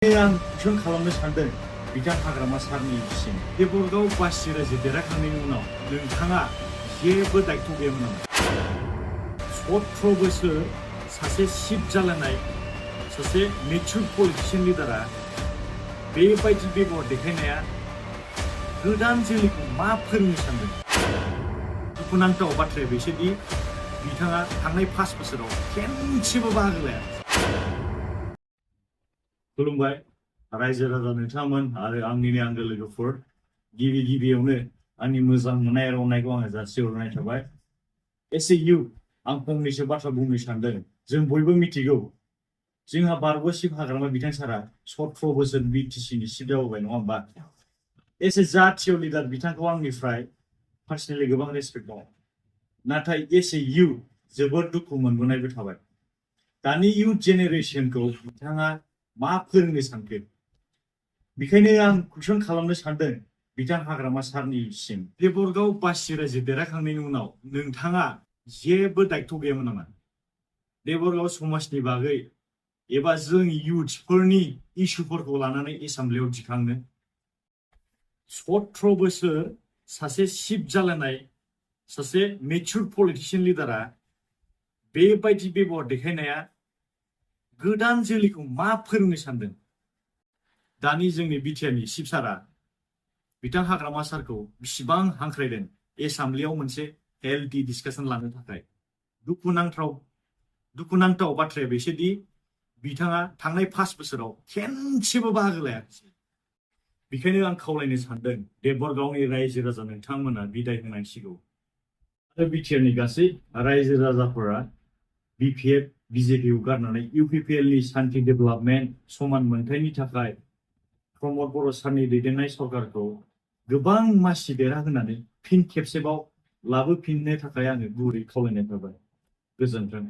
आं कुइसन खालामनो सानदों बिथां हाग्रामा सारनिसिम देबरगाव बासि रायजो देरहाखांनायनि उनाव नोंथाङा जेबो दायित्व गैयामोन नामा? 17 बोसोर सासे सिट जालायनाय सासे मेचुर पलिटिशियन लिडारा बेबायदि बेबहार देखायनाया गोदान जोलैखौ मा फोरोंनो सानदों? दुखुनांथाव बाथ्राया बेसोदि बिथाङा थांनाय 5 बोसोराव खेनसेबो बाहागो लायाखै। खुलुमबाय रायजो राजा नोंथांमोन आरो आंनिनो आंगो लोगोफोर, गिबियावनो आंनि मोजां मोननाय आरो अननायखौ आङो जासिहरनाय थाबाय। एस ए इउथ आं फंनैसो बाथ्रा बुंनो सानदों। जों बयबो मिथिगौ जोंहा बारग'सिब हाग्रामा बिथां सारा 17 बोसोर बिटिसिनि सिट जाबोबाय, नङा होमबा? एस ए जातीय लिडार बिथांखौ आंनिफ्राय पार्सनेलि गोबां रेसपेक्ट दं, नाथाय एस ए इउथ जोबोद दुखु मोनबोनायबो थाबाय। दानि इउथ जेनेरेसनखौ बिथाङा मा फोरोंनो सानखो? बेखायनो आं कुइसन खालामनो सानदों बिथां हाग्रामा सारनिसिम देबरगाव बासि रायजो देरहाखांनायनि उनाव नोंथाङा जेबो दायित्व गैयामोन नामा? देबरगाव समाजनि बागै एबा जों इउथफोरनि इस्युफोरखौ लानानै एसेमब्लियाव दिखांनो 17 बोसोर सासे सिट जालायनाय सासे मेचुर पलिटिशियन लिडारा बेबायदि बेबहार देखायनाया गोदान जोलैखौ मा फोरोंनो सानदों? दानि जोंनि बिटिआरनि चिफ सारा बिथां हाग्रामा सारखौ बिसिबां हांख्रायदों एसेमब्लियाव मोनसे हेल्थि डिसकासन लानो थाखाय। दुखुनांथाव बाथ्राया बेसोदि बिथाङा थांनाय 5 बोसोराव खेनसेबो बाहागो लायाखै। बेखायनो आं खावलायनो सानदों देबरगावनि रायजो राजा नोंथांमोना बिदाय होनांसिगौ आरो बिटिआरनि गासै रायजो राजाफोरा बिपिएफ बिजेपिखौ गारनानै इउपिपिएलनि शान्ति डेभेलपमेन्ट समान मोनथायनि थाखाय प्रमद बर' सारनि दैदेननाय सरकारखौ गोबां मासि देरहाहोनानै फिन खेबसेबाव लाबोफिननो थाखाय आङो गुरै खावलायनाय थाबाय। गोजोन्थों।